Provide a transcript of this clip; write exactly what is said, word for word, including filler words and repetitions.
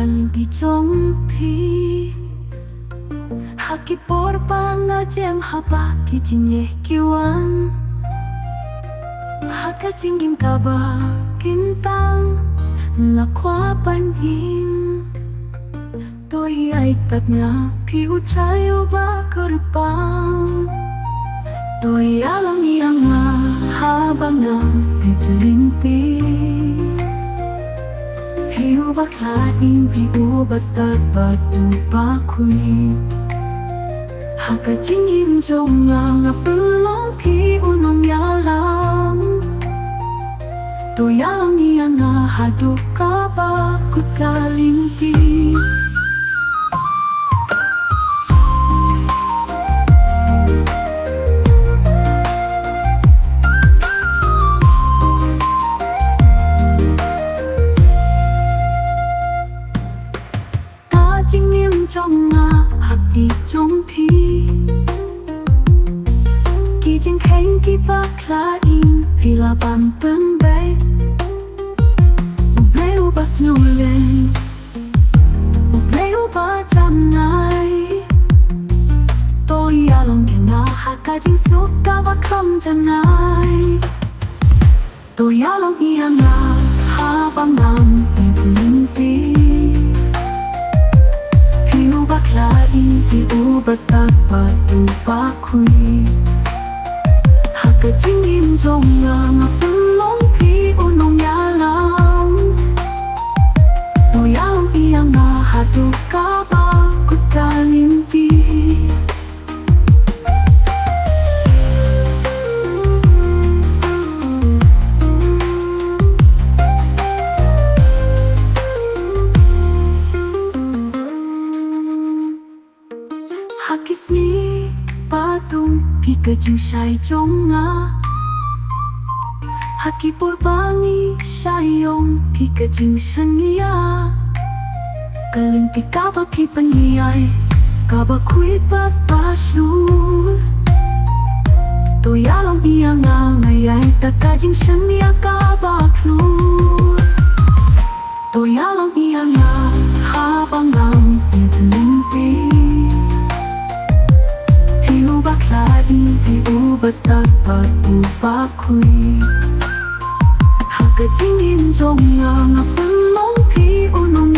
Di jong phi. Ha ki por ba nga jem haba ki jingeh ki wan, ha ka jingim kaba kyntang nga kwah ban im. To ïaid bad nga, phi u Trai uba kyrpang. To ïalam ïa nga haba ngam tip lynti. Phi uba khlad im, phi uba stad bad uba khuid. Ha ka jingim jong nga, nga pynlong phi u nongïalam. To ïalam ïa nga haduh kaba kut ka lynti. Ka jingim jong nga ha kti jong phi. Ki jingkheiñ kiba khlad im phi la ban pynbeit. U Blei uba sngewlem, U Blei uba janai. To ïalam ïa nga ha ka jingsuk kaba kham janai. To ïalam ïa nga haba ngam tip lynti. Phi uba khlad im, phi uba stad bad uba khuid. Ha ka jingim jong nga, nga pynlong phi u nongïalam. To ïalam ïa nga haduh kaba kut ka lynti. Ha ki sngi ba dum phi ka jingshai jong nga. Ha ki por ba ngi shai ïong phi ka jingshaniah. Ka lynti kaba phi pynïaid kaba khuid bad ba shlur. To ïalam ïa nga, nga ïaid da ka jingshaniah kaba khlur. To ïalam ïa nga haba ngam tip lynti. Phi uba khlad im, phi uba stad bad uba khuid. Ha ka jingim jong nga, nga pynlong phi u nong